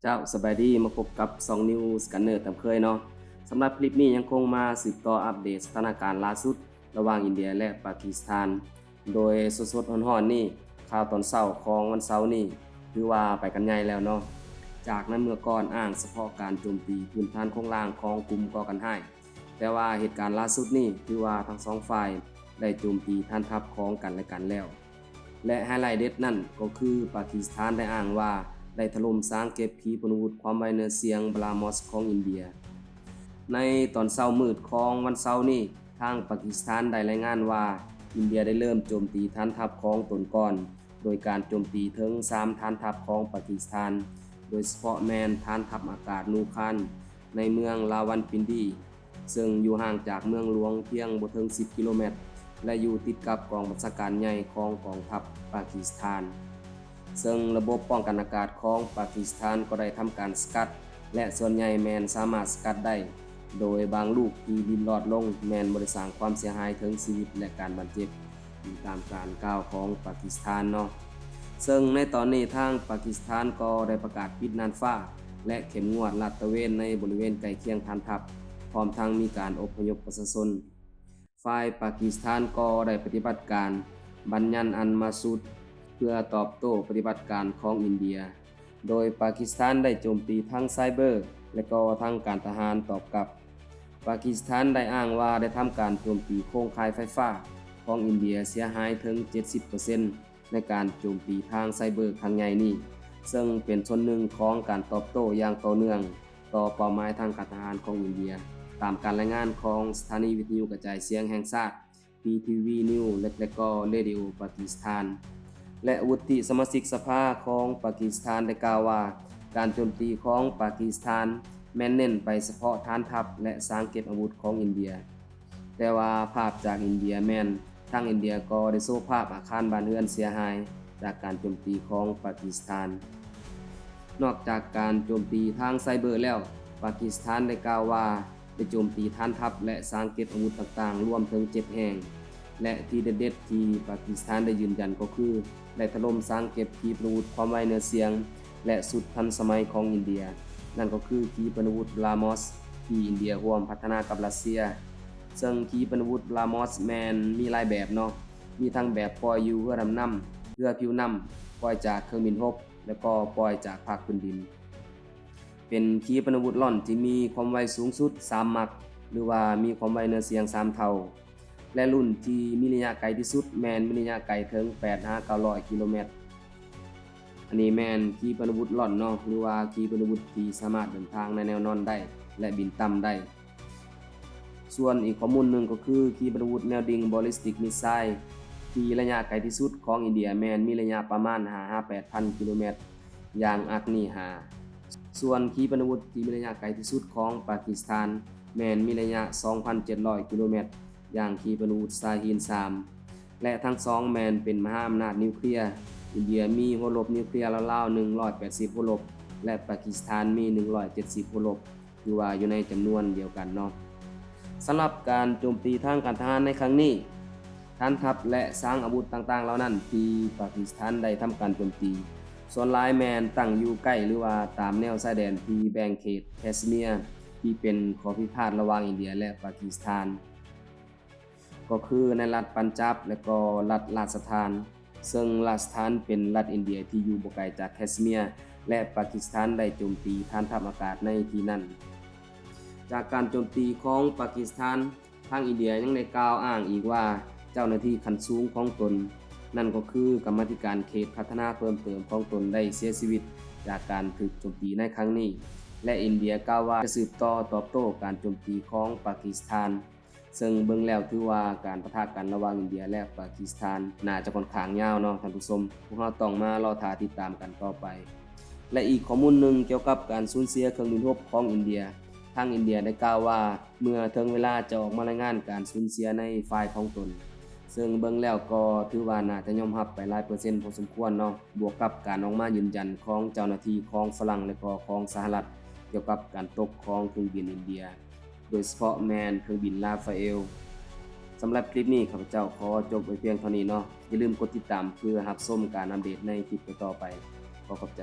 ເຈົ້າ ສະບາຍດີ ມາພົບກັບຊ່ອງ News Scanner ຕາມເຄີຍເນາະ. ສຳລັບຄລິບນີ້ຍັງຄົງມາສືບຕໍ່ອັບເດດສະຖານະການລ່າສຸດລະຫວ່າງອິນເດຍ ແລະ ປາກິສຖານ ໂດຍສົດໆຮ້ອນໆນີ້, ຂ່າວຕອນເຊົ້າຂອງວັນເສົານີ້ ຖືວ່າໄປກັນໃຫຍ່ແລ້ວເນາະ. ຈາກໃນເມື່ອກ່ອນອ້າງສະເພາະການໂຈມຕີພື້ນຖານໂຄງລ່າງຂອງກຸ່ມກໍ່ການຮ້າຍ, ແຕ່ວ່າເຫດການລ່າສຸດນີ້ ຖືວ່າທັງສອງຝ່າຍໄດ້ໂຈມຕີຖານທັບຂອງກັນແລະກັນແລ້ວ. ແລະ ໄຮໄລເດັດນັ້ນກໍຄືປາກິສຖານໄດ້ອ້າງວ່າໄດ້ຖະຫຼົ່ມສາງເກັບຂີປະນຸວຸດຄວາມໄວເໜືອສຽງ BrahMos ຂອງອິນເດຍ. ໃນຕອນເຊົ້າມືດຂອງວັນເສົານີ້, ທາງປາກິສຖານໄດ້ລາຍງານວ່າ ອິນເດຍໄດ້ເລີ່ມໂຈມຕີຖານທັບຂອງຕົນກ່ອນ, ໂດຍການໂຈມຕີເຖິງສາມຖານທັບຂອງປາກິສຖານ, ໂດຍສະເພາະແມ່ນຖານທັບອາກາດນູຄານ ໃນເມືອງລາວັນປິນດີ ເຊິ່ງຢູ່ຫ່າງຈາກເມືອງຫຼວງພຽງບໍ່ເຖິງສິບກິໂລແມັດ ແລະ ຢູ່ຕິດກັບກອງບັນຊາການໃຫຍ່ຂອງກອງທັບປາກິສຖານ, ເຊິ່ງລະບົບປ້ອງກັນອາກາດຂອງປາກິສຖານກໍໄດ້ທຳການສະກັດ ແລະ ສ່ວນໃຫຍ່ແມ່ນສາມາດສະກັດໄດ້, ໂດຍບາງລູກທີ່ບິນລອດລົງແມ່ນບໍ່ໄດ້ສ້າງຄວາມເສຍຫາຍເຖິງຊີວິດ ແລະ ການບາດເຈັບ, ອີງຕາມການກ່າວຂອງປາກິສຖານເນາະ. ເຊິ່ງໃນຕອນນີ້ທາງປາກິສຖານກໍໄດ້ປະກາດປິດນ່ານຟ້າ ແລະ ເຂັ້ມງວດລາດຕະເວນໃນບໍລິເວນໃກ້ຄຽງຖານທັບ, ພ້ອມທັງມີການອົບພະຍົບປະຊາຊົນ. ຝ່າຍປາກິສຖານກໍໄດ້ປະຕິບັດການບັນຍັນອັນມາຊູດ ເພື່ອຕອບໂຕ້ປະຕິບັດການຂອງອິນເດຍ, ໂດຍປາກິສຖານໄດ້ໂຈມຕີທັງໄຊເບີ ແລະ ກໍທັງການທະຫານຕອບກັບ. ປາກິສຖານໄດ້ອ້າງວ່າໄດ້ທຳການໂຈມຕີໂຄງຂ່າຍໄຟຟ້າຂອງອິນເດຍເສຍຫາຍເຖິງເຈັດສິບເປີເຊັນ ໃນການໂຈມຕີທາງໄຊເບີຄັ້ງໃຫຍ່ນີ້, ເຊິ່ງເປັນສ່ວນໜຶ່ງຂອງການຕອບໂຕ້ຢ່າງຕໍ່ເນື່ອງຕໍ່ເປົ້າໝາຍທາງການທະຫານຂອງອິນເດຍ, ຕາມການລາຍງານຂອງສະຖານີວິທະຍຸກະຈາຍສຽງແຫ່ງຊາດ PTV News ແລະ ແລະກໍເຣດິໂອປາກິສຖານ. ແລະ ວຸດທິສະມາຊິກສະພາຂອງປາກິສຖານໄດ້ກ່າວວ່າ ການໂຈມຕີຂອງປາກິສຖານແມ່ນເນັ້ນໄປສະເພາະຖານທັບ ແລະ ສາງເກັບອາວຸດຂອງອິນເດຍ. ແຕ່ວ່າພາບຈາກອິນເດຍແມ່ນ ທາງອິນເດຍກໍໄດ້ໂຊພາບອາຄານບ້ານເຮືອນເສຍຫາຍຈາກການໂຈມຕີຂອງປາກິສຖານ. ນອກຈາກການໂຈມຕີທາງໄຊເບີແລ້ວ, ປາກິສຖານໄດ້ກ່າວວ່າໄດ້ໂຈມຕີຖານທັບ ແລະ ສາງເກັບອາວຸດຕ່າງໆ ລວມເຖິງເຈັດແຫ່ງ, ແລະ ທີ່ເດັດໆທີ່ປາກິສຖານໄດ້ຢືນຢັນກໍຄື ໄດ້ຖະຫຼົ່ມສາງເກັບຂີປະນຸວຸດຄວາມໄວເໜືອສຽງ ແລະ ສຸດທັນສະໄໝຂອງອິນເດຍ, ນັ້ນກໍຄືຂີປະນຸວຸດ BrahMos ທີ່ອິນເດຍຮ່ວມພັດທະນາກັບຣັດເຊຍ. ເຊິ່ງຂີປະນຸວຸດ BrahMos ແມ່ນມີຫຼາຍແບບເນາະ, ມີທັງແບບປ່ອຍຢູ່ເຮືອດຳນ້ຳ, ເຮືອຜິວນ້ຳ, ປ່ອຍຈາກເຄື່ອງບິນຮົບ ແລະ ກໍປ່ອຍຈາກພາກພື້ນດິນ. ເປັນຂີປະນຸວຸດລ່ອນທີ່ມີຄວາມໄວສູງສຸດສາມມັກ ຫຼືວ່າມີຄວາມໄວເໜືອສຽງສາມເທົ່າ. ແລະ ລຸ້ນທີ່ມີໄລຍະໄກທີ່ສຸດແມ່ນມີໄລຍະໄກເຖິງແປດຫາເກົ້າຮ້ອຍກິໂລແມັດ. ອັນນີ້ແມ່ນຂີປະນຸວຸດລ່ອນເນາະ ຫຼືວ່າຂີປະນຸວຸດທີ່ສາມາດເດີນທາງໃນແນວນອນໄດ້ ແລະ ບິນຕ່ຳໄດ້. ສ່ວນອີກຂໍ້ມູນໜຶ່ງກໍຄື ຂີປະນຸວຸດແນວດິ່ງ ballistic missile ທີ່ໄລຍະໄກທີ່ສຸດຂອງອິນເດຍແມ່ນມີໄລຍະປະມານຫ້າຫາແປດພັນກິໂລແມັດ ຢ່າງ Agni ຫ້າ. ສ່ວນຂີປະນຸວຸດທີ່ມີໄລຍະໄກທີ່ສຸດຂອງປາກິສຖານແມ່ນມີໄລຍະສອງພັນເຈັດຮ້ອຍກິໂລແມັດ ຢ່າງຂີປະນຸວຸດ Shahin ສາມ ແລະ ທັງສອງແມ່ນເປັນມະຫາອຳນາດນິວເຄລຍ. ອິນເດຍມີຫົວລົບນິວເຄລຍລາວໆໜຶ່ງຮ້ອຍແປດສິບຫົວລົບ ແລະ ປາກິສຖານມີໜຶ່ງຮ້ອຍເຈັດສິບຫົວລົບ ຖືວ່າຢູ່ໃນຈຳນວນດຽວກັນເນາະ. ສຳລັບການໂຈມຕີທາງການທະຫານໃນຄັ້ງນີ້, ຖານທັບ ແລະ ສາງອາວຸດຕ່າງໆເຫຼົ່ານັ້ນທີ່ປາກິສຖານໄດ້ທຳການໂຈມຕີ, ສ່ວນຫຼາຍແມ່ນຕັ້ງຢູ່ໃກ້ ຫຼືວ່າຕາມແນວຊາຍແດນທີ່ແບ່ງເຂດແຄຊເມຍ ທີ່ເປັນຂໍ້ພິພາດລະຫວ່າງອິນເດຍ ແລະ ປາກິສຖານ. ກໍຄືໃນລັດປັນຈາບ ແລະ ກໍລັດຣາຊະຖານ, ເຊິ່ງຣາຊະຖານເປັນລັດອິນເດຍທີ່ຢູ່ບໍ່ໄກຈາກແຄຊເມຍ ແລະ ປາກິສຖານໄດ້ໂຈມຕີຖານທັບອາກາດໃນທີ່ນັ້ນ. ຈາກການໂຈມຕີຂອງປາກິສຖານ, ທາງອິນເດຍຍັງໄດ້ກ່າວອ້າງອີກວ່າ ເຈົ້າໜ້າທີ່ຂັ້ນສູງຂອງຕົນ, ນັ້ນກໍຄືກຳມາທິການເຂດພັດທະນາເພີ່ມເຕີມຂອງຕົນໄດ້ເສຍຊີວິດຈາກການຖືກໂຈມຕີໃນຄັ້ງນີ້, ແລະ ອິນເດຍກ່າວວ່າຈະສືບຕໍ່ຕອບໂຕ້ການໂຈມຕີຂອງປາກິສຖານ. ເຊິ່ງເບິ່ງແລ້ວຖືວ່າການປະທະກັນລະຫວ່າງອິນເດຍ ແລະ ປາກິສຖານໜ້າຈະຂ້ອນຂ້າງຍາວເນາະທ່ານຜູ້ຊົມ. ພວກເຮົາຕ້ອງມາລໍຖ້າຕິດຕາມກັນຕໍ່ໄປ. ແລະ ອີກຂໍ້ມູນໜຶ່ງກ່ຽວກັບການສູນເສຍເຄື່ອງບິນຮົບຂອງອິນເດຍ, ທາງອິນເດຍໄດ້ກ່າວວ່າເມື່ອເຖິງເວລາຈະອອກມາລາຍງານການສູນເສຍໃນຝ່າຍຂອງຕົນ, ເຊິ່ງເບິ່ງແລ້ວກໍຖືວ່າໜ້າຈະຍອມຮັບໄປຫຼາຍເປີເຊັນພໍສົມຄວນເນາະ, ບວກກັບການອອກມາຢືນຢັນຂອງເຈົ້າໜ້າທີ່ຂອງຝຣັ່ງ ແລະ ກໍຂອງສະຫະລັດ ກ່ຽວກັບການຕົກຂອງເຄື່ອງບິນອິນເດຍ. ໂດຍສະເພາະແມ່ນເຄື່ອງບິນລາຟາເອລ. ສຳລັບຄລິບນີ້ ຂ້າພະເຈົ້າຂໍຈົບໄວ້ພຽງເທົ່ານີ້ເນາະ. ຢ່າລືມກົດຕິດຕາມເພື່ອຮັບຊົມການອັບເດດໃນຄລິບຕໍ່ໆໄປ. ຂໍຂອບໃຈ.